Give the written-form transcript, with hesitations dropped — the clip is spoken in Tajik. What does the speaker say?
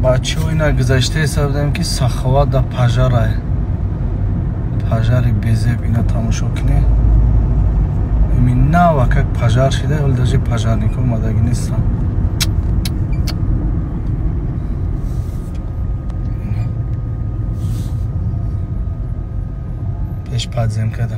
Бачаҳо, ина гузашта ҳисоб дадем, ки Саховат да пожарай, пожари безеб. Ина тамошо кунед, ими нава как пожар шида, вале даже пожарнико омадагӣ нестанд. Пеш подземкада.